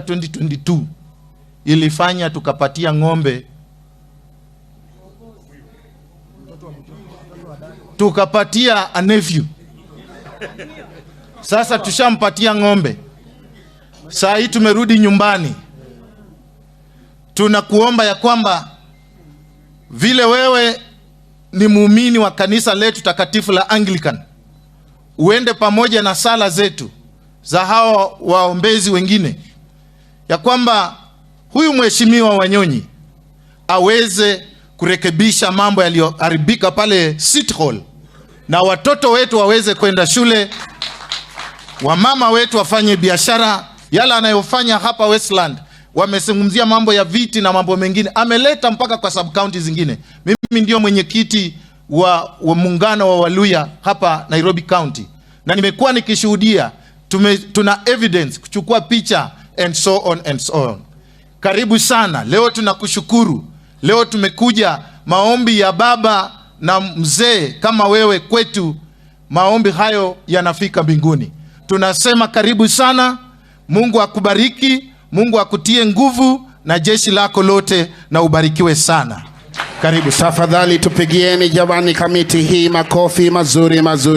ilifanyika 2022 ilifanya tukapatia ng'ombe, tukapatia a nephew. Sasa tushampatia ng'ombe, saa hii tumerudi nyumbani, tunakuomba ya kwamba vile wewe ni muumini wa kanisa letu takatifu la Anglican, uende pamoja na sala zetu za hawa waombezi wengine, ya kwamba huyu mheshimiwa Wanyonyi aweze kurekebisha mambo yaliyoharibika pale City Hall, na watoto wetu waweze kwenda shule, wamama wetu wafanye biashara. Yale anayofanya hapa Westland, wamezungumzia mambo ya viti na mambo mengine, ameleta mpaka kwa sub county zingine. Mimi ndio mwenyekiti wa muungano wa Waluya hapa Nairobi County, na nimekuwa nikishuhudia, tuna evidence kuchukua picha and so on and so on. Karibu sana. Leo tunakushukuru. Leo tumekuja maombi ya baba na mzee kama wewe kwetu, maombi hayo yanafika mbinguni. Tunasema karibu sana. Mungu akubariki, Mungu akutie nguvu na jeshi lako lote, na ubarikiwe sana. Karibu sana. Tafadhali tupigieni jamani kamiti hii makofi mazuri mazuri.